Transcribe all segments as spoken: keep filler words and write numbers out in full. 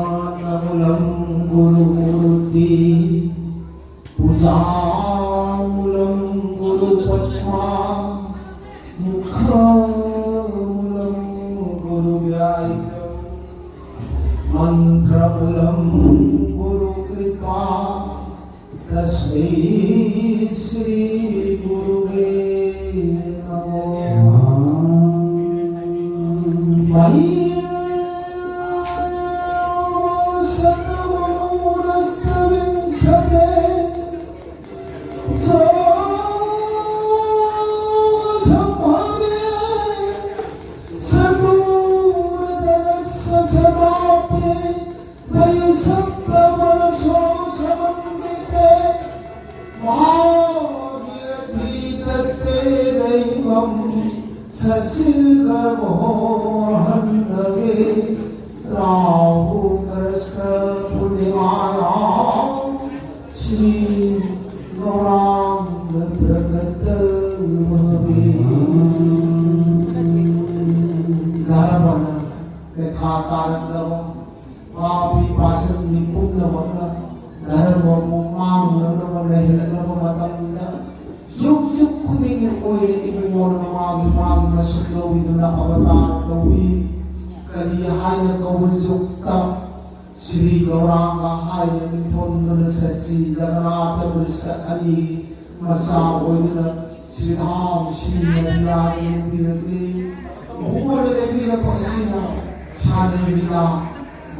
ध्यानमूलं गुरुमूर्ति, पूजामूलं गुरुपद्मा, मुखमूलं गुरुव्याघ्रं, मन्त्रमूलं गुरुकृपा। तस्मै श्री गुरुवे नमः। मह्यं शतमनूनस्तविंशते सो सम्भवे शतोरतरस्य समाप्ते वयसप्तवर्षो समन्विते भागीरथी तत्ते दैवं शशिर्गर्भो हन्नवे राहुकरस्थ पूर्णिमायां श्री गौरांग प्रकट भवे। ꯅꯔꯕꯅ ꯂꯩꯈꯥ ꯇꯥꯔꯛꯂꯕ ꯄꯥꯄꯤ ꯄꯥꯁꯟꯒꯤ ꯄꯨꯝꯅꯃꯛꯅ ꯙꯔꯃꯕꯨ ꯃꯥꯡꯅꯅꯕ ꯂꯩꯍꯜꯂꯛꯂꯕ ꯃꯇꯝꯗ ꯖꯨꯛ ꯖꯨꯛ ꯈꯨꯗꯤꯡꯒꯤ ꯑꯣꯏꯅ ꯏꯕꯨꯡꯉꯣꯅ ꯃꯥꯒꯤ ꯃꯥꯒꯤ ꯃꯁꯛ ꯂꯧꯕꯤꯗꯨꯅ ꯑꯕꯇꯥꯔ ꯇꯧꯕꯤ꯫ ꯀꯂꯤ ꯍꯥꯏꯅ ꯀꯧꯕ ꯖꯨꯛꯇ ꯁ꯭ꯔꯤ ꯒꯧꯔꯥꯡꯒ ꯍꯥꯏꯅ ꯃꯤꯡꯊꯣꯟꯗꯨꯅ ꯁꯁꯤ ꯖꯒꯅꯥꯊ ꯕ꯭ꯔꯤꯁ ꯑꯅꯤ ꯃꯆꯥ ꯑꯣꯏꯗꯨꯅ ꯁ꯭ꯔꯤꯙꯥꯝ ꯁ꯭ꯔꯤ ꯃꯔꯤꯌꯥꯗ ꯂꯦꯡꯕꯤꯔꯛꯂꯤ꯫ ꯃꯈꯣꯏꯅ ꯂꯦꯡꯕꯤꯔꯛꯄ ꯑꯁꯤꯅ ꯁꯥꯟꯅꯩ ꯂꯤꯂꯥ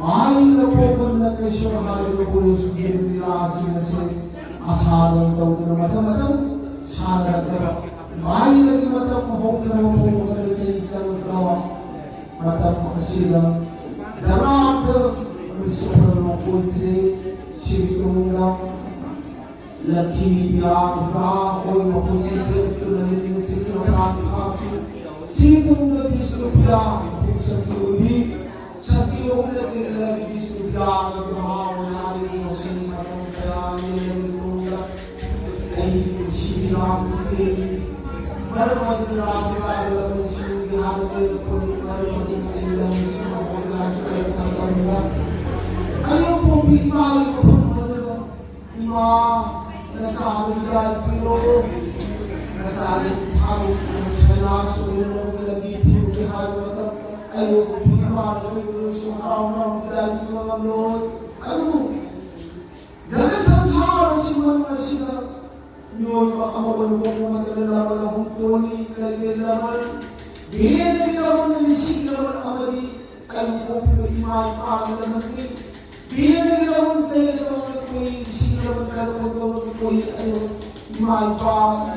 ꯃꯥꯏ ꯂꯧꯕ ꯃꯨꯟꯅ ꯀꯩꯁꯨ ꯍꯥꯏꯔꯤꯕ ꯄꯨꯔꯤꯁꯨ ꯂꯤꯂꯥꯁꯤꯡ ꯑꯁꯤ ꯑꯁꯥꯗ ꯇꯧꯗꯨꯅ ꯃꯊꯪ ꯃꯊꯪ ꯁꯥꯟꯅꯔꯛꯂꯕ ꯃꯥꯏꯂꯒꯤ ꯃꯇꯝ ꯍꯧꯈ꯭ꯔꯕ ꯐꯥꯎꯕꯗ ꯆꯍꯤ ꯆꯪꯂꯛꯂꯕ ꯃꯇꯝ ꯑꯁꯤꯗ ꯖꯒꯥꯗ ꯃꯤꯁꯛ ꯑꯣꯏꯈ꯭ꯔꯦ꯫ ꯁꯤꯒꯤ ꯇꯨꯡꯗ ꯂꯛꯈꯤꯃꯤ ꯄꯤꯌꯥ ꯅꯨꯄꯥ ꯑꯣꯏ ꯃꯈꯣꯏꯁꯤ ꯊꯦꯡꯂꯛꯇꯨꯅ ꯂꯤꯟꯅ ꯆꯤꯛꯇꯨꯅ ꯄꯥꯟ ꯊꯥꯈꯤ꯫ ꯁꯤꯒꯤ ꯇꯨꯡꯗ ꯕꯤꯁꯅꯨ ꯄꯤꯌꯥ ꯃꯈꯣꯏ ꯁꯛꯇꯤ ꯑꯣꯏꯕꯤ꯫ ꯁꯛꯇꯤ ꯑꯣꯏꯕꯗ ꯂꯤꯛꯂꯕꯤ ꯕꯤꯁꯅꯨ ꯄꯤꯌꯥꯒ ꯕ꯭ꯔꯍꯃꯥ ꯑꯣꯏꯅ ꯑꯔꯤꯕ ꯃꯁꯤꯡ ꯃꯇꯝ ꯀꯌꯥ ꯂꯦꯟꯂꯕ ꯇꯨꯡꯗ ꯑꯩ ꯁꯤꯒꯤ ꯔꯥꯝ ꯀꯨꯇꯦꯒꯤ ꯃꯔꯝ ꯑꯗꯨꯅ ꯔꯥꯖ ꯀꯥꯏꯔꯕ ꯂꯃꯟꯁꯤꯡꯒꯤ ꯍꯥꯟꯅ ꯂꯩꯔꯛꯄꯅꯤ꯫ ꯃꯔꯝ ꯑꯗꯨꯅ ꯑꯩ ꯂꯃꯟꯁꯤꯡ ꯑꯩꯈꯣꯏ ꯔꯥꯖ ꯀꯥꯏꯔꯕ ꯃꯇꯝꯗ ꯑꯌꯣꯛꯄꯣꯛꯄꯤ ꯏꯃꯥꯒꯤ ꯃꯐꯝ ꯑꯗꯨꯗ, "ꯏꯃꯥ, ꯅꯆꯥꯗꯨ ꯍꯤꯗꯥꯌꯠ ꯄꯤꯔꯣ, ꯅꯆꯥꯗꯨ ꯊꯥꯗꯣꯛꯇꯨꯅ ꯁꯅꯥ ꯁꯣꯏꯗꯅ ꯂꯝꯕꯤ ꯊꯤꯡꯒꯦ" ꯍꯥꯏꯕ ꯃꯇꯝꯗ, ꯑꯌꯣꯛꯄꯣꯛꯄꯤ ꯏꯃꯥꯅ ꯑꯩꯈꯣꯏꯕꯨꯁꯨ ꯍꯔꯥꯎ ꯍꯔꯥꯎ ꯍꯤꯗꯥꯌꯠ ꯄꯤꯕ ꯉꯝꯂꯣꯏ꯫ ꯑꯗꯨꯕꯨ ꯖꯒꯠ ꯁꯪꯁꯥꯔ ꯑꯁꯤ ꯃꯅꯨꯡ ꯑꯁꯤꯗ ꯃꯤꯑꯣꯏꯕ ꯑꯃ ꯑꯣꯏꯅ ꯄꯣꯛꯄ ꯃꯇꯝꯗ ꯂꯃꯟ ꯑꯍꯨꯝ ꯊꯣꯛꯏ꯫ ꯀꯔꯤ ꯀꯔꯤ ꯂꯃꯟ? ꯕꯦꯗꯒꯤ ꯂꯃꯟ, ꯔꯤꯁꯤꯒꯤ ꯂꯃꯟ ꯑꯃꯗꯤ ꯑꯩꯕꯨ ꯄꯣꯛꯄꯤꯕ ꯏꯃꯥ ꯏꯄꯥꯒꯤ ꯂꯃꯟꯅꯤ꯫ ꯕꯦꯗꯒꯤ ꯂꯃꯟ ꯀꯩꯗ ꯇꯧꯔꯒ ꯑꯩꯈꯣꯏ ꯔꯤꯁꯤꯒꯤ ꯂꯃꯟ ꯀꯩꯗ ꯇꯧꯔꯒ ꯑꯩꯈꯣꯏ ꯑꯩꯕꯨ ꯏꯃꯥ ꯏꯄꯥ,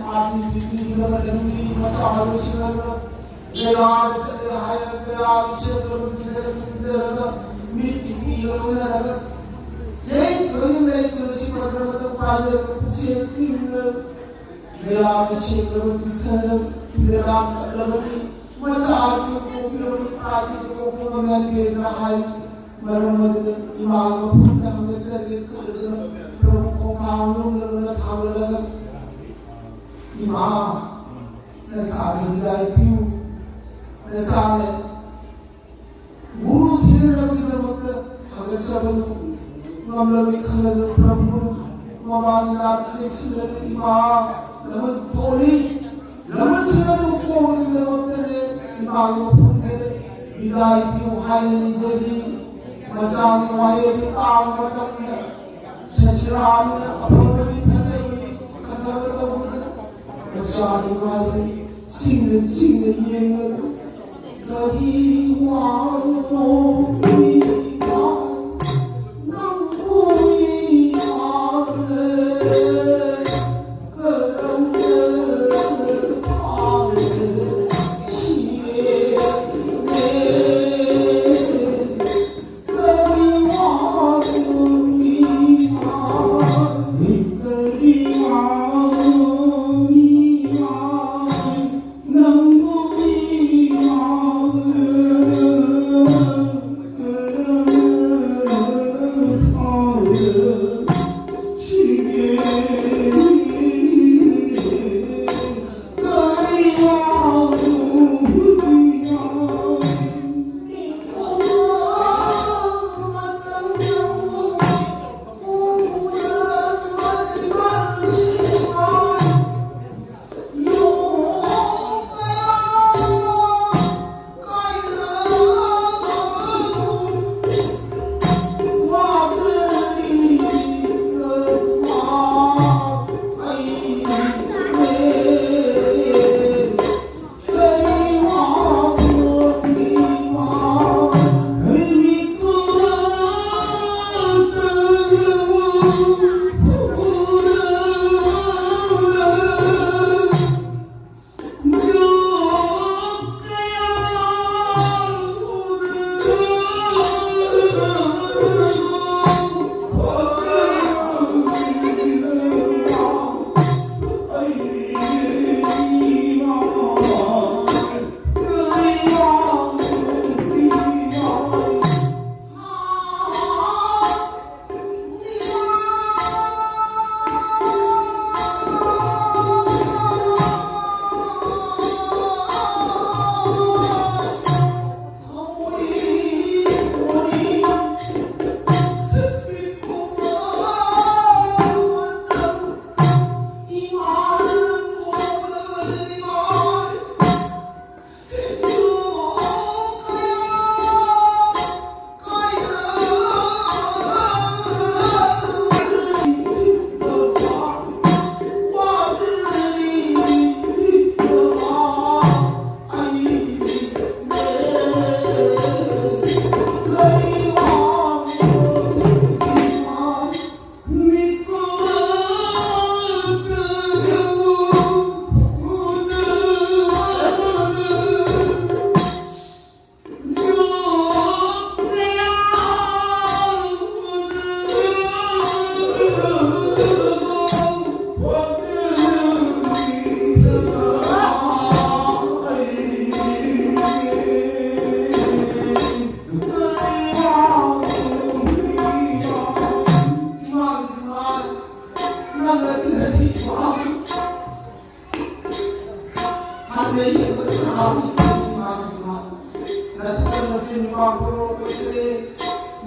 ꯃꯥꯇ꯭ꯔꯤ ꯄꯤꯇ꯭ꯔꯤꯒꯤ ꯂꯃꯟ ꯑꯗꯨꯅꯤ꯫ ꯃꯆꯥ ꯍꯥꯏꯕꯁꯤꯡ ꯑꯗꯨꯅ ꯀꯌꯥꯗ ꯆꯠꯂꯦ ꯍꯥꯏꯔꯒ ꯀꯌꯥꯒꯤ ꯁꯦꯟꯗꯣꯟ ꯄꯤꯖꯔꯒ ꯃꯤꯠꯀꯤ ꯄꯤꯒ ꯂꯣꯏꯅꯔꯒ ꯆꯦꯡ ꯂꯣꯏꯅ ꯂꯩꯇ꯭ꯔꯕꯁꯤ ꯃꯇꯝ ꯃꯇꯝ ꯄꯥꯏꯖꯔꯒ ꯄꯨꯛꯆꯦꯜ ꯊꯤꯅ ꯀꯌꯥꯒꯤ ꯁꯦꯟꯗꯣꯟ ꯄꯤꯊꯔ ꯄꯤꯔ ꯂꯥꯛꯂꯕꯅꯤ꯫ ꯃꯆꯥ ꯑꯗꯨ ꯄꯣꯛꯄꯤꯔꯕꯗꯤ ꯄꯥꯏꯁꯤ ꯄꯣꯛꯄ ꯉꯝꯍꯟꯕꯤꯔꯒ ꯍꯥꯏ꯫ ꯃꯔꯝ ꯑꯗꯨꯅ ꯏꯃꯥꯒꯤ ꯃꯐꯝꯗ ꯍꯪꯒꯠꯆꯒꯦ ꯈꯜꯂꯗꯨꯅ ꯄ꯭ꯔꯚꯨ ꯈꯣꯡꯊꯥꯡ ꯂꯣꯝꯗ ꯊꯥꯡꯒꯠꯂꯒ, "ꯏꯃꯥ, ꯅꯆꯥꯗꯨ ꯍꯤꯗꯥꯌꯠ ꯄꯤꯌꯨ꯫ ꯅꯆꯥꯅ ꯒꯨꯔꯨ ꯊꯤꯅꯅꯕꯒꯤꯗꯃꯛꯇ ꯍꯥꯒꯠꯆꯕꯗꯨ ꯉꯝꯂꯝꯃꯤ" ꯈꯜꯂꯒ ꯄ꯭ꯔꯚꯨꯅ ꯃꯃꯥꯒꯤ ꯅꯥꯛꯇ ꯆꯦꯛꯁꯤꯟꯅꯗꯨꯅ ꯏꯃꯥ ꯂꯃꯟ ꯊꯣꯛꯍꯜꯂꯤ꯫ ꯂꯃꯟꯁꯤꯡ ꯑꯗꯨ ꯀꯣꯡꯅꯒꯤꯗꯃꯛꯇꯅꯦ ꯏꯃꯥꯒꯤ ꯃꯐꯝꯗꯅꯦ ꯕꯤꯗꯥꯏ ꯄꯤꯌꯨ ꯍꯥꯏꯅ ꯅꯤꯖꯔꯤ꯫ ꯃꯆꯥꯒꯤ ꯋꯥꯍꯩ ꯑꯗꯨ ꯇꯥꯕ ꯃꯇꯝꯗ ꯁꯁꯤꯔꯥꯅꯤꯅ ꯑꯐꯕꯅꯤ ꯐꯠꯇꯕꯅꯤ ꯈꯟꯊꯕ ꯇꯧꯕꯗꯨꯅ ꯃꯆꯥꯒꯤ ꯋꯥꯍꯩ ꯁꯤꯡꯅ ꯁꯤꯡꯅ ꯌꯦꯡꯂꯒ ꯀꯔꯤ ꯋꯥꯅꯣ ꯏꯃꯥ ꯅꯪꯕꯨ ꯏꯃꯥꯅ ꯀꯔꯝꯅ ꯊꯥꯔ ꯁꯤꯔꯦ?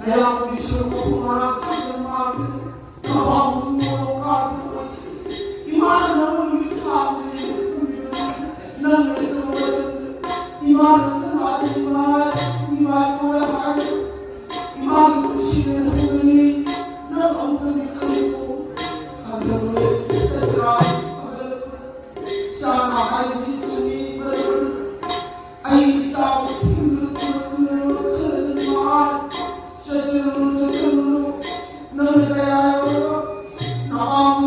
ꯅꯌꯥꯝꯕꯒꯤ ꯁꯔꯨꯛ ꯃꯄꯨ ꯃꯔꯥꯡ ꯀꯥꯏꯅ ꯃꯥꯡꯈ꯭ꯔꯦ꯫ ꯅꯄꯥꯕꯨꯡ ꯃꯣꯔꯣꯛ ꯀꯥꯕꯗ ꯑꯣꯏꯈ꯭ꯔꯦ꯫ ꯏꯃꯥꯅ ꯅꯪꯕꯨ ꯅꯨꯃꯤꯠ ꯊꯥ ꯑꯃ ꯂꯩꯔꯒ ꯊꯝꯕꯤꯔꯝꯃꯤ꯫ ꯅꯪ ꯂꯩꯇꯕ ꯃꯇꯝꯗ ꯏꯃꯥꯅ ꯀꯅꯥꯗ ꯏꯃꯥ, ꯏꯃꯥ ꯀꯧꯔꯦ ꯍꯥꯏ꯫ ꯏꯃꯥꯒꯤ ꯄꯨꯟꯁꯤꯅ ꯅꯪꯕꯨꯅꯤ꯫ ꯅꯪ ꯑꯃꯨꯛꯇꯗꯤ ꯈꯜꯂꯨꯀꯣ꯫ ꯈꯟꯊꯔꯨꯔꯦ꯫ ꯆꯠꯆꯔꯥ ꯍꯟꯊꯔꯛꯄꯗ ꯏꯆꯥꯅ ꯍꯥꯏꯕꯁꯤ ꯆꯨꯝꯃꯤ꯫ ꯑꯩ ꯏꯆꯥꯕꯨ ꯊꯤꯡꯗꯨꯅ ꯄꯨꯔꯛꯇꯨꯅ ꯈꯜꯂꯗꯨꯅ ꯆꯠꯆꯔꯨꯔꯣ, ꯆꯠꯆꯔꯨꯔꯣ꯫ ꯅꯪꯅ ꯀꯌꯥ ꯌꯧꯔꯕ ꯅꯄꯥꯕꯨ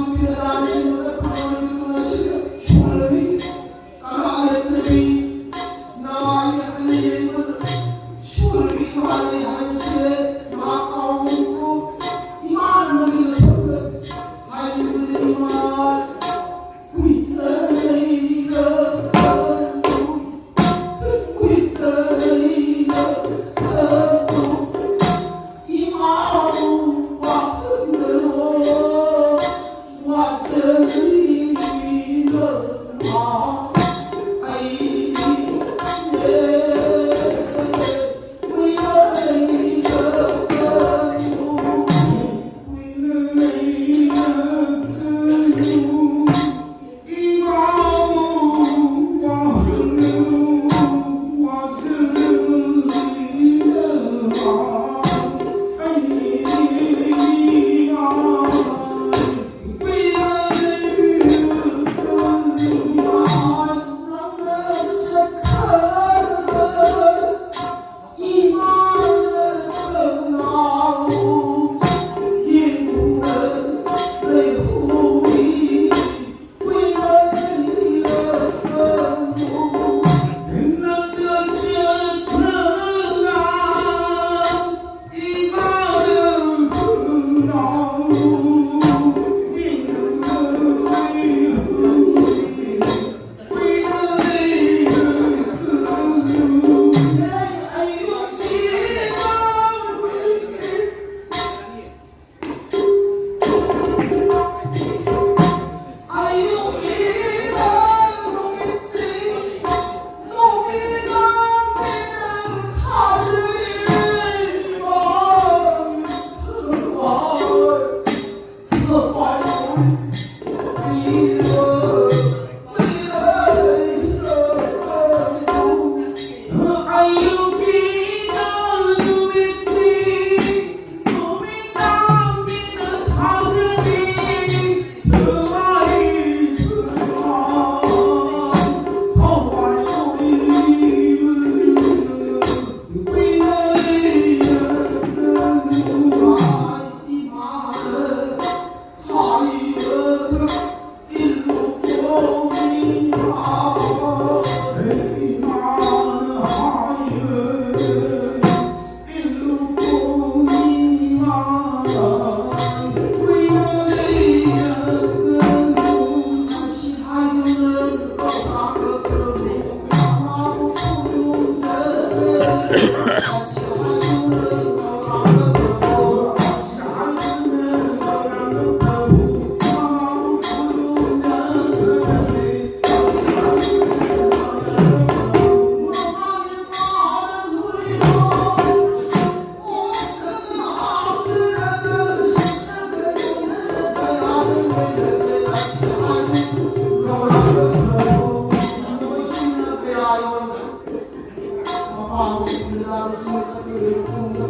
ꯃꯄꯥꯕꯨ ꯂꯤꯂꯥ ꯃꯁꯤꯡ ꯆꯠꯄꯤꯔꯕ ꯃꯇꯨꯡꯗ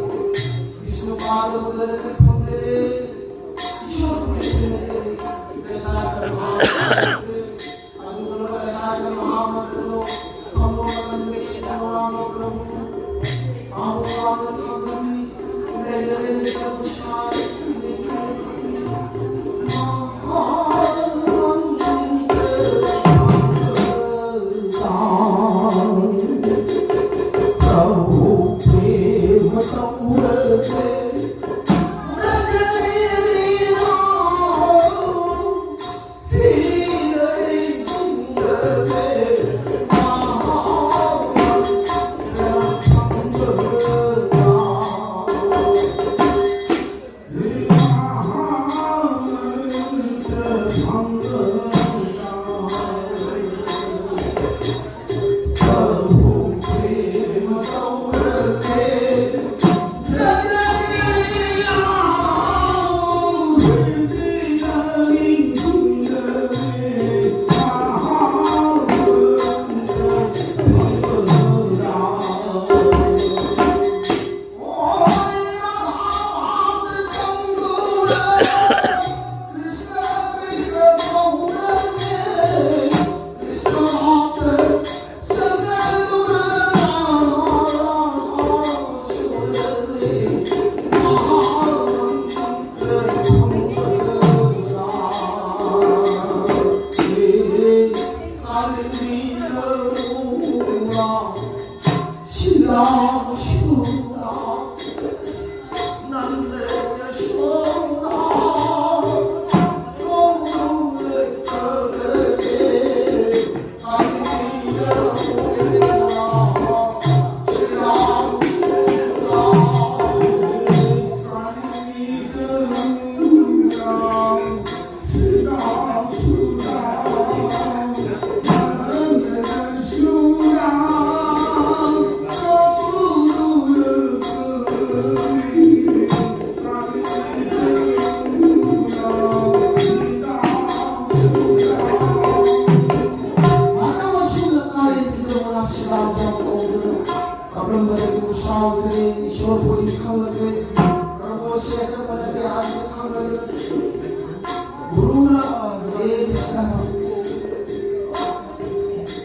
ꯕꯤꯁꯅꯨ ꯄꯥꯗ ꯎꯅꯔꯁꯤ ꯐꯝꯖꯔꯦ꯫ ꯏꯁꯣꯔꯕꯨ ꯅꯤꯡꯁꯤꯡꯖꯔꯦ꯫ ꯂꯩꯁꯥ ꯀꯔꯃ ꯑꯗꯨꯒꯨꯝꯂꯕ ꯂꯩꯁꯥ ꯀꯔꯃ ꯃꯍꯥꯃꯟꯇ꯭ꯔꯗꯣ ꯐꯝꯕ ꯃꯇꯝꯗ ꯁꯤꯗ ꯂꯧꯔꯥꯡꯕ ꯄ꯭ꯔꯚꯨ ꯄꯥꯕꯨ ꯄꯥꯕ ꯊꯥꯡꯒꯅꯤ꯫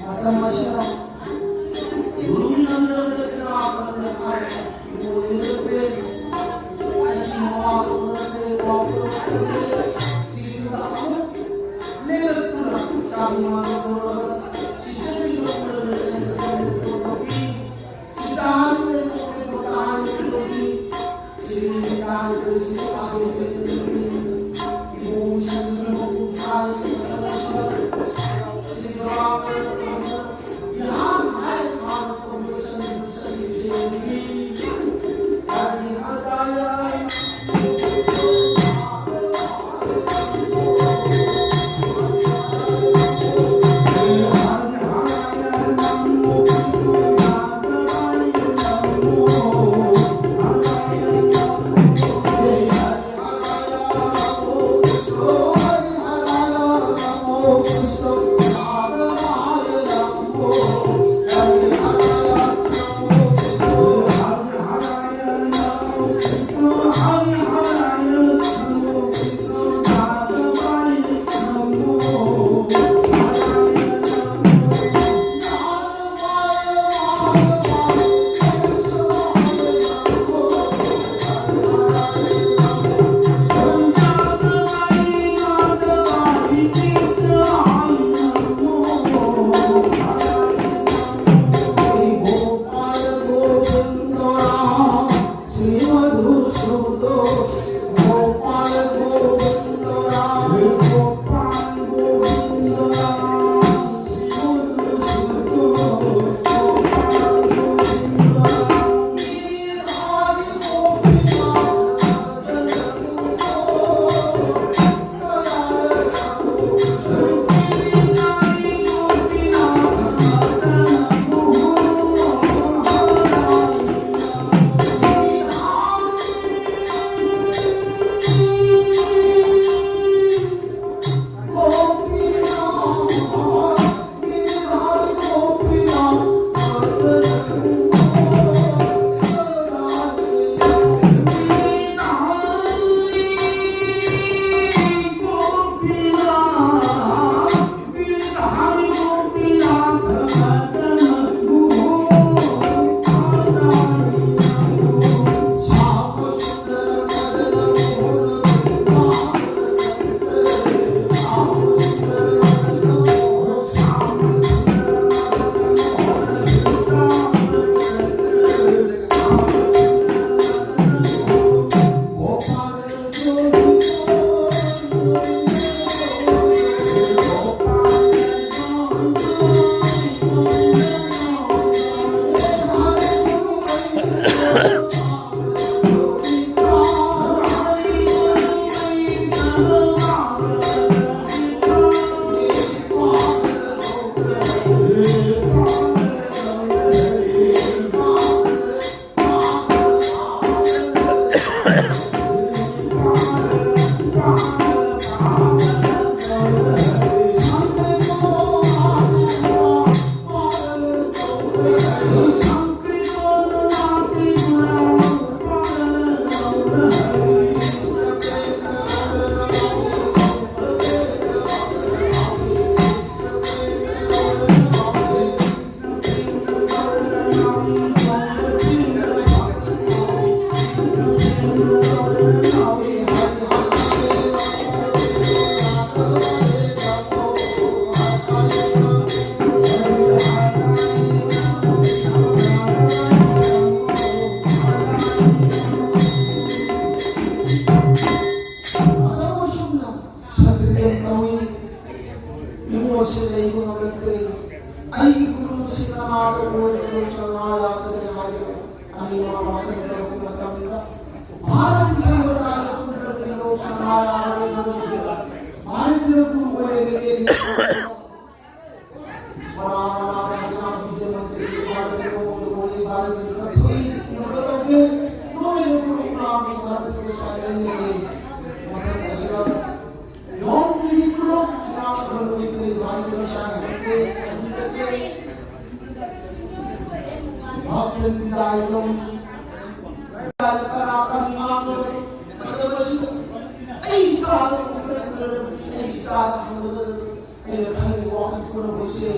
ꯃꯇꯝ ꯑꯁꯤꯗ ꯒꯨꯔꯨꯒꯤ ꯉꯝꯖꯕꯗ ꯀꯅꯥ ꯀꯔꯝꯅ ꯍꯥꯏ? ꯏꯕꯨꯡꯉꯣ ꯂꯩꯔꯛꯇꯦ꯫ ꯆꯠꯁꯤ ꯃꯃꯥ ꯀꯧꯔꯛꯇꯦ, ꯄꯥꯎ ꯀꯧꯔꯛꯇꯦ꯫ ꯁꯤꯒꯤ ꯑꯃꯨꯛ ꯂꯩꯔꯛꯇꯨꯅ ꯆꯥꯃꯤ ꯃꯥꯅ ꯀꯧꯔꯕꯗ ꯁꯤꯁꯦ ꯁꯤꯒ ꯎꯅꯔꯦ ꯁꯦꯟꯗ ꯆꯪꯗꯦ ꯇꯧꯕꯤ꯫ ꯁꯤ ꯂꯩꯕ ꯉꯝꯂꯛꯇ꯭ꯔꯦ꯫ ꯑꯩꯒꯤ ꯒꯨꯔꯨꯁꯤ ꯀꯅꯥꯗ ꯑꯣꯏꯅ ꯂꯧꯁꯪ ꯌꯥꯒꯗꯒꯦ ꯍꯥꯏꯕ ꯑꯅꯤ ꯃꯥ ꯋꯥꯈꯜ ꯇꯧꯔꯛꯄ ꯃꯇꯝꯗ, ꯚꯥꯔꯠꯀꯤ ꯁꯝꯄ꯭ꯔꯗꯥꯌ ꯄꯨꯝꯅꯃꯛꯀꯤ ꯂꯧꯁꯪ ꯌꯥꯔꯣꯏꯕꯗ, ꯚꯥꯔꯠꯀꯤ ꯒꯨꯔꯨ ꯑꯣꯏꯔꯒ ꯂꯦꯞꯄꯤ꯫ ꯃꯔꯥ ꯃꯔꯥ ꯃꯌꯥꯝ ꯕꯤꯖꯦ ꯃꯟꯇ꯭ꯔꯤ ꯚꯥꯔꯠꯀꯤ ꯃꯑꯣꯡꯗ ꯃꯣꯗꯤ ꯚꯥꯔꯠꯀꯤ ꯀꯠꯊꯣꯛꯏ, ꯏꯟꯅꯕ ꯇꯧꯗꯦ꯫ ꯃꯣꯏꯅ ꯒꯨꯔꯨ ꯉꯥꯡꯕ ꯚꯥꯔꯠꯀꯤ ꯁ꯭ꯋꯥꯏꯗ ꯂꯩꯔꯦ꯫ ꯃꯊꯪ ꯑꯁꯤꯗ ꯌꯣꯡꯒꯤ ꯄꯨꯂꯞ ꯉꯥꯛꯅꯕ ꯂꯣꯏꯈ꯭ꯔꯦ꯫ ꯃꯥꯒꯤ ꯃꯁꯥ ꯍꯟꯈ꯭ꯔꯦ, ꯍꯟꯖꯤꯜꯂꯛꯂꯦ꯫ ꯚꯛꯇ ꯕꯤꯗꯥꯏ ꯂꯧꯏ꯫ ꯀꯅꯥ ꯀꯅꯥ ꯉꯥꯡꯅꯕꯅꯣ? ꯃꯇꯝ ꯑꯁꯤꯗ ꯑꯩ ꯏꯁꯥꯗ ꯎꯅꯔꯕꯗꯤ, ꯑꯩ ꯏꯁꯥꯗ ꯍꯪꯒꯗꯕꯅꯤ꯫ ꯑꯩꯅ ꯈꯜꯂꯤꯕ ꯋꯥꯈꯜ ꯄꯨꯝꯅꯃꯛꯁꯦ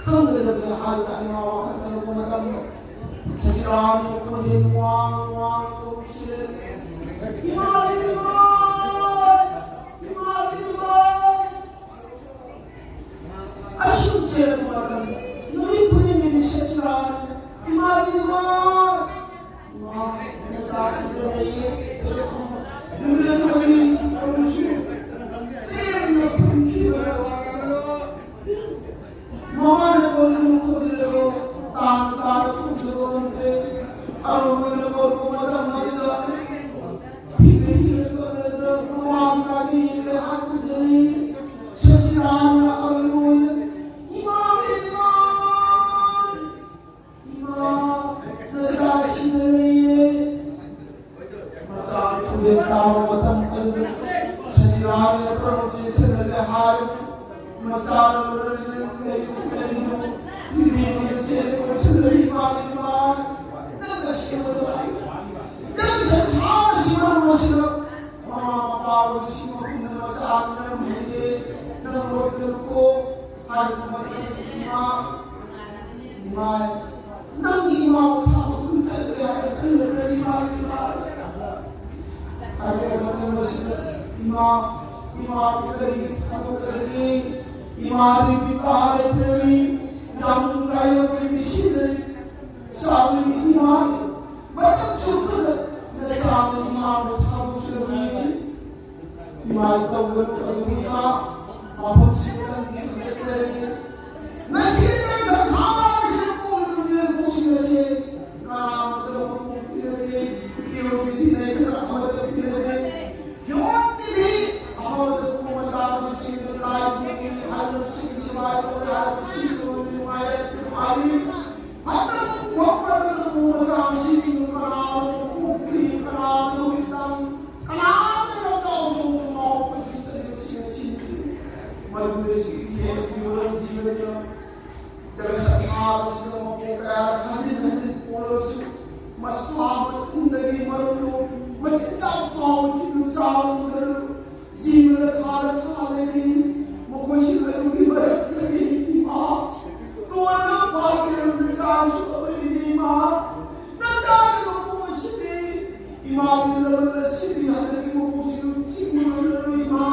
ꯈꯪꯒꯗꯕꯅꯤ ꯍꯥꯏꯅ ꯑꯩ ꯃꯥ ꯋꯥꯈꯜ ꯈꯜꯂꯛꯄ ꯃꯇꯝꯗ, ꯁꯁꯤꯔꯥꯅꯤ ꯈꯣꯟꯖꯦꯜ ꯋꯥꯡ ꯋꯥꯡ ꯀꯧꯁꯦ꯫ ꯏꯃꯥ, ꯏꯃꯥ! ꯏꯃꯥ, ꯏꯃꯥ! ꯑꯁꯨꯝ ꯆꯦꯜꯂꯛꯄ ꯃꯇꯝꯗ ꯅꯨꯃꯤꯠ ꯈꯨꯗꯤꯡꯒꯤ ꯅꯤꯁꯠ ꯆꯥꯔꯤ꯫ ꯏꯃꯥ, ꯏꯃꯥ! ꯏꯃꯥ, ꯅꯆꯥꯁꯤꯗ ꯂꯩꯌꯦ꯫ ꯂꯨꯔꯦ ꯂꯨꯔꯦ ꯂꯨꯔꯦ꯫ ꯇꯦꯟꯅ ꯐꯝꯈꯤꯕ ꯃꯃꯥꯅ ꯀꯧꯔꯤꯕ ꯈꯣꯟꯖꯦꯜ ꯑꯗꯨ ꯇꯥꯅ ꯇꯥꯅ ꯈꯨꯝꯖꯕ ꯉꯝꯗ꯭ꯔꯦ꯫ ꯑꯔꯣꯏꯕ ꯀꯧꯔꯛꯄ ꯃꯇꯝ ꯑꯗꯨꯗ ꯐꯤꯔꯦ ꯐꯤꯔꯦ ꯀꯞꯂꯗꯨꯅ ꯃꯃꯥꯒꯤ ꯃꯥꯏꯀꯩ ꯌꯦꯡꯂꯦ ꯍꯥꯏ ꯈꯨꯝꯖꯔꯤ꯫ ꯁꯁꯤꯔꯥꯅ ꯑꯔꯣꯏꯕ ꯑꯣꯏꯅ, "ꯏꯃꯥ, ꯏꯃꯥ, ꯏꯃꯥ, ꯅꯆꯥꯁꯤꯗ ꯂꯩꯌꯦ"꯫ ꯃꯆꯥꯒꯤ ꯈꯣꯟꯖꯦꯜ ꯇꯥꯕ ꯃꯇꯝ ꯑꯗꯨꯗ ꯁꯁꯤꯔꯥꯅ ꯄ꯭ꯔꯚꯨ ꯆꯦꯟꯁꯤꯜꯂꯒ ꯍꯥꯏ, ꯃꯆꯥꯅ ꯂꯣꯏꯅꯅ ꯂꯩꯕ ꯑꯅꯤꯗꯨ ꯂꯤꯂꯤꯗꯨꯅ ꯆꯦꯟꯂꯒ ꯀꯣꯏꯁꯤꯜꯂꯒ, "ꯏꯃꯥ, ꯏꯃꯥ, ꯅꯪ ꯑꯁꯤ ꯑꯃꯗ ꯍꯥꯏ, ꯅꯪ ꯁꯪꯁꯥꯔꯁꯤ ꯃꯔꯨ ꯑꯁꯤꯗ ꯃꯃꯥ ꯃꯄꯥ ꯑꯣꯏꯕꯁꯤꯡ ꯃꯐꯝꯗ ꯃꯆꯥ ꯃꯔꯝ ꯍꯩꯔꯦ, ꯅꯪ ꯂꯣꯠꯀꯅꯨꯀꯣ" ꯍꯥꯏꯔꯛꯄ ꯃꯇꯝꯗ, "ꯏꯃꯥ, ꯏꯃꯥ, ꯅꯪꯒꯤ ꯏꯃꯥꯕꯨ ꯊꯥꯗꯣꯛꯇꯨꯅ ꯆꯠꯂꯦ ꯍꯥꯏꯅ ꯈꯜꯂꯨꯔꯒ ꯏꯃꯥꯒꯤ ꯏꯃꯥ" ꯍꯥꯏꯔꯛꯄ ꯃꯇꯝ ꯑꯁꯤꯗ, "ꯏꯃꯥ, ꯏꯃꯥꯕꯨ ꯀꯔꯤꯒꯤ ꯊꯥꯗꯣꯛꯀꯗꯒꯦ? ꯏꯃꯥꯗꯤ ꯄꯤꯄꯥ ꯂꯩꯇ꯭ꯔꯕꯤ, ꯌꯥꯝ ꯀꯥꯏꯅꯕꯒꯤ ꯃꯤꯁꯤꯗꯅꯤ꯫ ꯆꯥꯎꯔꯤꯕ ꯏꯃꯥ, ꯃꯇꯝ ꯆꯨꯞꯄꯗ ꯅꯆꯥꯅ ꯏꯃꯥꯕꯨ ꯊꯥꯗꯣꯛꯆꯕꯅꯤ꯫ ꯏꯃꯥ ꯇꯧꯒꯅꯨ, ꯑꯗꯨꯕꯨ ꯏꯃꯥ, ꯃꯐꯝꯁꯤꯗ ꯅꯪꯗꯤ ꯍꯟꯗꯛ ꯍꯦꯟꯅ ꯄꯤꯌꯣꯔ ꯖꯤꯕꯅꯤꯅ ꯖꯒꯠ ꯁꯪꯁꯥꯔ ꯑꯁꯤꯗ ꯃꯄꯣꯛ ꯀꯌꯥ ꯍꯟꯖꯤꯟ ꯍꯟꯖꯤꯟ ꯄꯣꯛꯂꯕꯁꯨ, ꯃꯁꯥ ꯃꯊꯨꯝꯗꯒꯤ ꯃꯔꯨ ꯃꯆꯤꯟꯖꯥꯛ ꯐꯥꯎꯕ ꯊꯤꯅ ꯆꯥꯔꯨꯗꯅ ꯖꯤꯕꯗ ꯈꯥꯗ ꯈꯥ ꯂꯩꯔꯤ꯫ ꯃꯈꯣꯏꯁꯤꯡ ꯑꯗꯨꯒꯤ ꯃꯔꯛꯇꯒꯤ ꯏꯃꯥ ꯇꯣꯟꯅ ꯄꯥꯝꯖꯔꯕ ꯆꯥꯡꯁꯨ ꯑꯃꯅꯤ ꯏꯃꯥ꯫ ꯅꯆꯥꯒꯤ ꯃꯄꯣꯛ ꯑꯁꯤꯗꯤ ꯏꯃꯥꯒꯤ ꯂꯃꯟ ꯑꯁꯤꯗꯤ ꯍꯟꯗꯛꯀꯤ ꯃꯄꯣꯛꯁꯤꯡ ꯆꯤꯡꯕ ꯉꯝꯂꯔꯣꯏ ꯏꯃꯥ꯫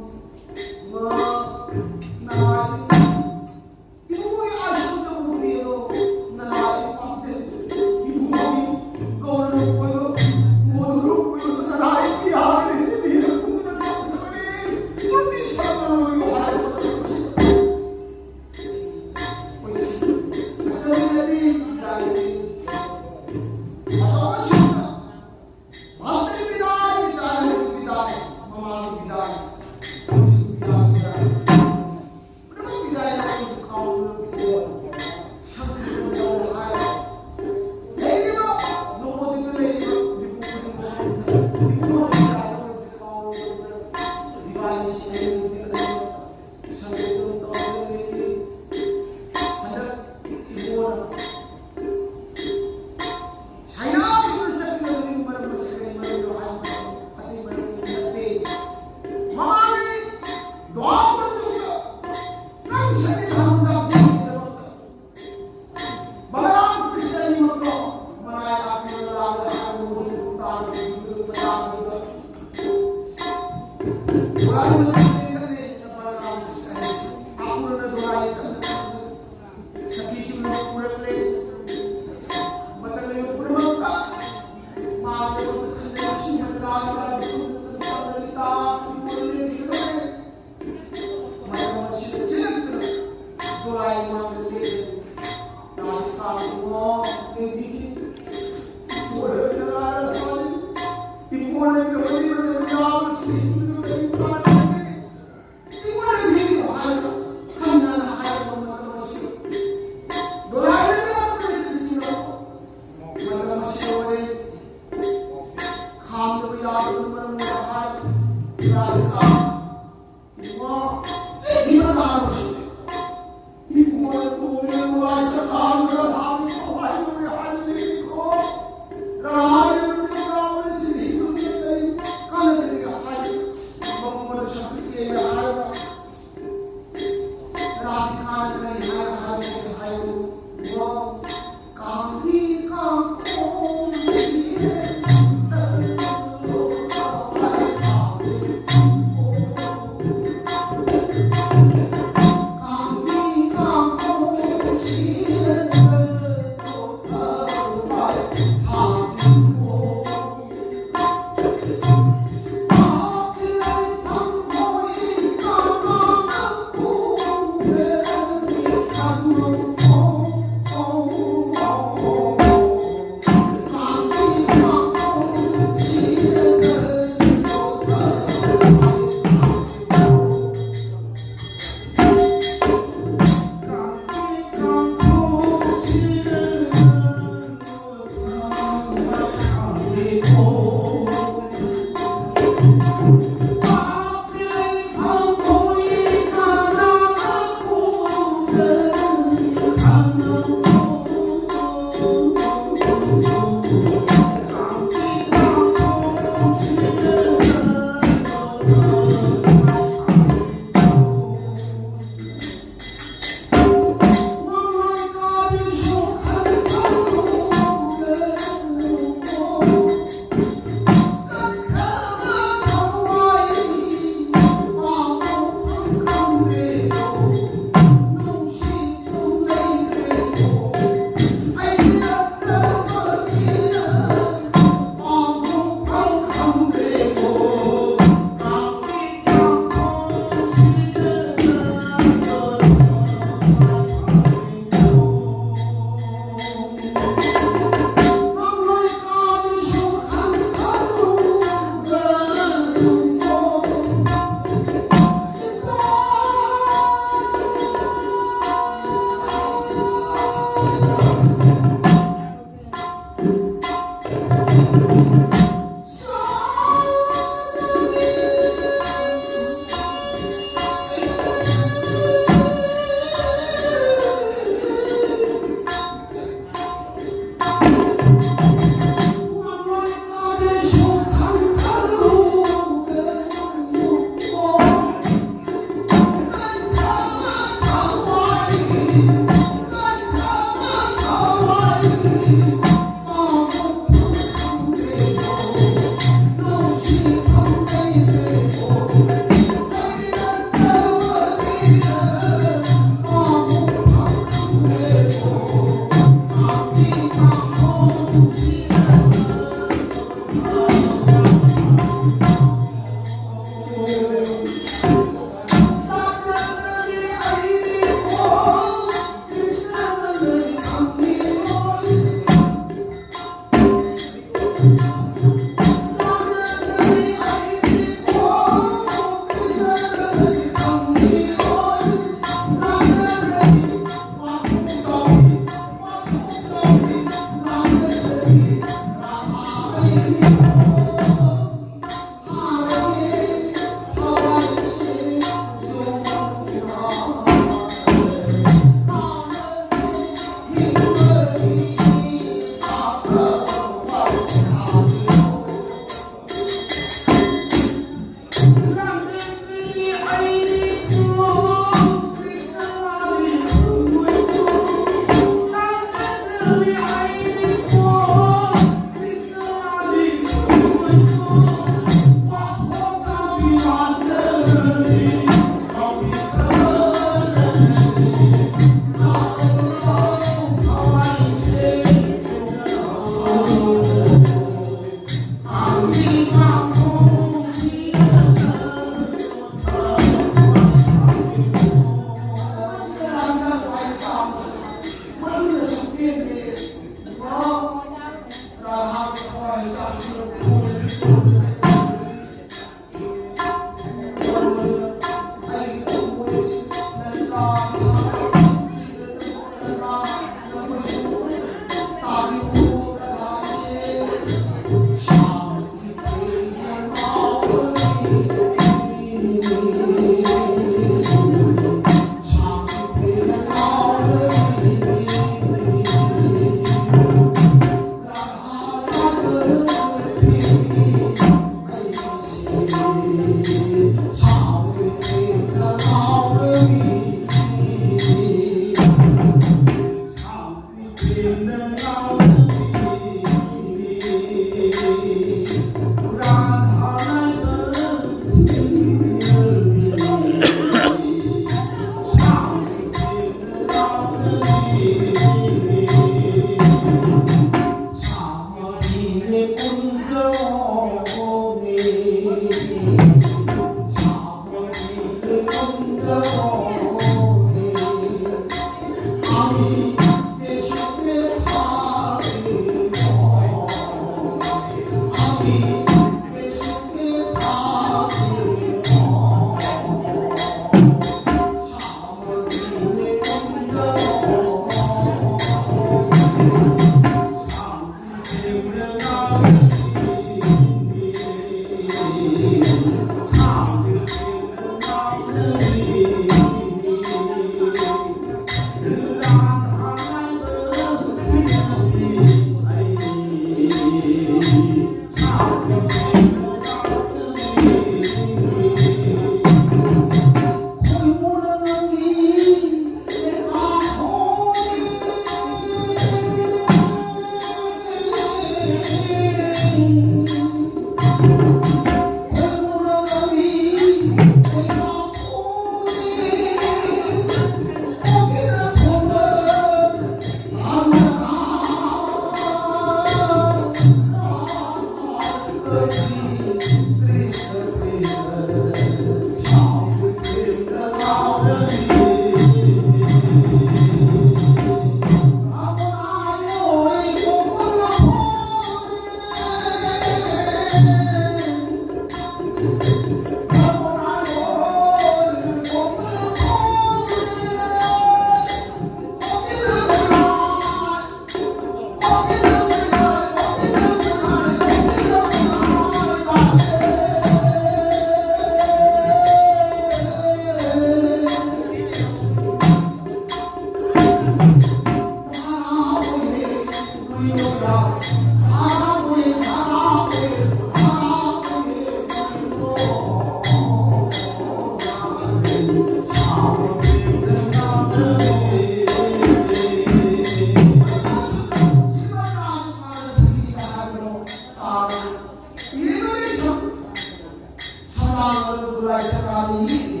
ꯌꯦꯛꯏ꯫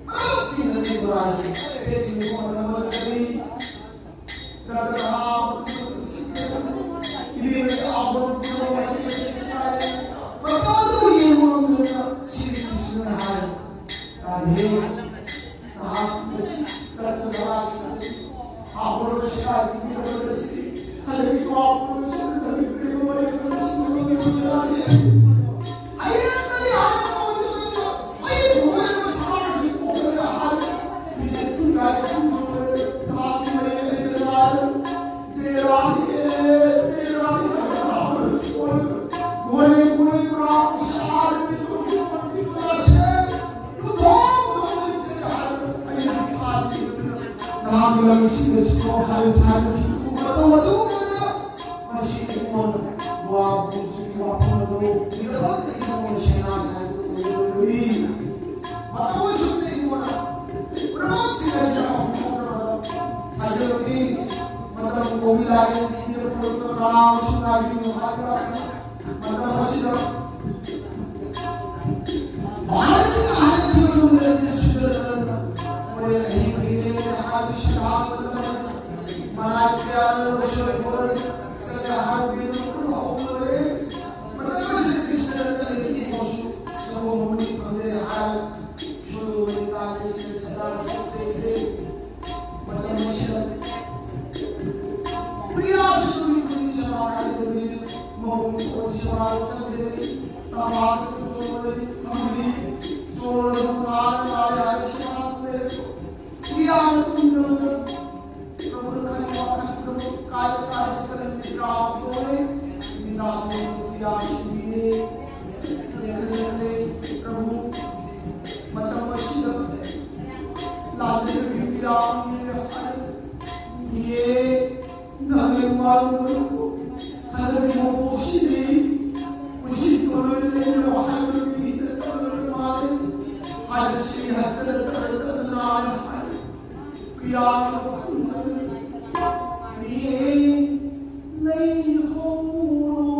ꯃꯔꯛꯁꯤꯡꯗꯗꯤ ꯈꯨꯔꯥꯏꯁꯦ ꯐꯦꯠꯁꯤꯡ ꯃꯇꯝ ꯑꯗꯨꯗꯗꯤ ꯔꯥꯖꯥ ꯃꯇꯝꯗꯨ ꯌꯦꯡꯕ ꯉꯝꯗꯅ ꯁ꯭ꯔꯤ ꯀ꯭ꯔꯤꯁꯅꯅ ꯍꯥꯏ, "ꯔꯥꯙꯦ, ꯅꯍꯥꯛ ꯉꯁꯤ ꯔꯠꯅ ꯕꯂꯥ ꯁꯤꯗꯒꯤ ꯍꯥꯞꯄꯨꯔꯕ ꯁꯦꯒꯥꯏ ꯄꯤꯕꯤꯔꯕ ꯑꯁꯤ ꯑꯗꯒꯤ ꯄꯥꯎ ꯄꯨꯔꯕꯁꯤꯡ ꯑꯗꯒꯤ ꯄꯤꯔꯤꯕ ꯃꯔꯦꯡ ꯑꯁꯤ ꯔꯥꯙꯦ꯫ ꯑꯩ ꯀꯔꯤ ꯍꯥꯏꯅ ꯇꯧꯔꯤꯕꯅꯣ? ꯑꯩ ꯊꯃꯣꯏꯅ ꯁꯃꯥꯖꯁꯤ ꯄꯣꯛꯂꯒ ꯍꯥꯏ, ꯐꯤꯖꯦꯠ ꯇꯨ ꯌꯥꯏ, ꯇꯨ ꯌꯣꯜꯂꯦ, ꯅꯍꯥꯛꯀꯤ ꯃꯔꯦꯡ ꯑꯩ ꯀꯅꯥ? ꯇꯦꯔꯥ ꯍꯦ, ꯇꯦꯔꯥ ꯍꯦ, ꯃꯣꯔꯦ, ꯃꯣꯔꯦ, ꯄꯨꯔꯥ ꯄꯩꯁꯥ ꯍꯥꯏꯔꯗꯤ ꯇꯨꯝꯕ ꯄꯟꯗꯤ ꯀꯅꯥꯁꯦ? ꯄꯨꯊꯣꯛ, ꯄꯨꯊꯣꯛ, ꯄꯨꯊꯣꯛ ꯍꯥꯏꯔ ꯑꯩꯅ ꯐꯥꯈꯤꯕꯗꯨꯅ ꯅꯍꯥꯛꯀꯤ ꯂꯝꯁꯤꯡ ꯑꯁꯤꯐꯥꯎ ꯍꯥꯏꯔ ꯁꯥꯏꯕ ꯐꯤ ꯃꯇꯧ ꯑꯗꯨꯒꯨꯝꯕꯗꯨꯅ ꯃꯁꯤ ꯑꯩꯉꯣꯟꯗ ꯋꯥꯕ ꯄꯨꯟꯁꯤꯒꯤ ꯋꯥꯐꯝ ꯑꯗꯨ ꯒꯤꯗꯃꯛꯇ ꯑꯩꯉꯣꯟꯗ ꯁꯦꯟꯅ ꯁꯥꯏꯕ ꯑꯣꯏꯔꯣꯏ꯫ ꯃꯇꯧ ꯑꯁꯨꯝꯅ ꯑꯩꯉꯣꯟꯗ ꯄꯨꯝꯅꯃꯛꯁꯤꯡ ꯑꯁꯤ ꯍꯥꯏꯖꯕꯗꯤ ꯃꯇꯝ ꯀꯧꯏ ꯂꯥꯏ ꯄꯤꯔꯛꯄ ꯀꯅꯥ ꯑꯃꯁꯨ ꯉꯥꯏꯕꯤꯌꯨ ꯍꯥꯏꯕ ꯃꯇꯝ ꯑꯁꯤꯗ ꯚꯥꯔꯠꯀꯤ ꯑꯍꯜ ꯊꯤꯕ ꯂꯣꯝꯗꯗꯤ ꯁꯤꯖꯤꯟꯅꯗꯅ ꯍꯣꯔꯦꯟ ꯑꯍꯤꯡ ꯑꯣꯏꯔꯤꯉꯩꯗ ꯍꯥꯏꯕꯁꯤ ꯂꯥꯛꯄ ꯃꯇꯝꯗ ꯃꯔꯥꯏ ꯀꯌꯥꯅ ꯂꯣꯏꯁꯤꯜꯂꯛꯄ ꯁꯒ ꯍꯥꯏꯕꯤꯗꯨ ꯈꯨꯝ ꯍꯧꯕ ꯂꯣꯏꯔꯦ꯫ ꯃꯇꯝ ꯑꯁꯤꯗ ꯀ꯭ꯔꯤꯁꯅ ꯀꯔꯤ ꯄꯣꯠꯁꯨ ꯁꯪꯒꯣꯝ ꯃꯃꯤꯡ ꯐꯪꯗꯦ ꯍꯥꯏꯔꯒ ꯁꯨꯔꯨ ꯃꯅꯤꯇꯥꯒꯤ ꯁꯦꯟ ꯁꯅꯥ ꯁꯨ ꯂꯩꯇ꯭ꯔꯦ꯫ ꯃꯇꯝ ꯑꯁꯤꯗ ꯄ꯭ꯔꯤꯌꯥꯁꯨ ꯅꯨꯃꯤꯠ ꯈꯨꯗꯤꯡ ꯁꯦꯕꯥ ꯀꯥꯏꯗꯕꯅꯤꯅ ꯃꯍꯧ ꯃꯈꯣꯏ ꯁꯦꯕꯥꯗ ꯆꯪꯖꯔꯤ꯫ ꯇꯝꯄꯥꯛꯇ ꯆꯣꯔꯅꯤ ꯐꯝꯂꯤ꯫ ꯆꯣꯔꯅ ꯉꯥꯅ ꯉꯥ ꯌꯥꯔꯦ ꯁꯦꯕꯥ ꯇꯧꯔꯦ꯫ ꯄ꯭ꯔꯤꯌꯥꯅ ꯇꯨꯝꯗ꯭ꯔꯕꯅ ꯄ꯭ꯔꯚꯨꯅ ꯈꯟꯕ ꯋꯥꯈꯜ ꯄꯨꯝꯅꯃꯛ ꯀꯥꯏ ꯀꯥꯏ ꯆꯠꯂꯝꯃꯤ ꯀꯥꯎꯕ ꯇꯧꯔꯦ꯫ ꯅꯨꯃꯤꯗꯥꯡ ꯄ꯭ꯔꯤꯌꯥ ꯁꯤꯕꯤꯔꯦ꯫ ꯂꯦꯡꯍꯜꯂꯦ꯫ ꯄ꯭ꯔꯚꯨ ꯃꯇꯝ ꯑꯁꯤꯗ ꯂꯥꯛꯂꯤꯕ ꯄ꯭ꯔꯤꯌꯥ ꯌꯦ ꯅꯍꯥꯟꯒꯤ ꯃꯥꯡꯕ ꯍꯟꯗꯛꯀꯤ ꯃꯄꯣꯛꯁꯤꯗꯤ ꯄꯨꯟꯁꯤ ꯊꯣꯏꯅ ꯂꯩꯔꯕ ꯍꯥꯏꯕ ꯃꯤꯒꯤꯗ ꯇꯧꯔꯕ ꯃꯥꯜꯂꯤ ꯍꯥꯏꯕꯁꯤ ꯍꯟꯗꯛ ꯇꯧꯔꯒ ꯅꯥꯔꯦ ꯍꯥꯏ꯫ ꯄ꯭ꯔꯤꯌꯥꯒꯤ ꯃꯈꯨꯟ ꯑꯗꯨ ꯃꯤꯠꯌꯦꯡ ꯂꯩꯍꯧꯔꯣ꯫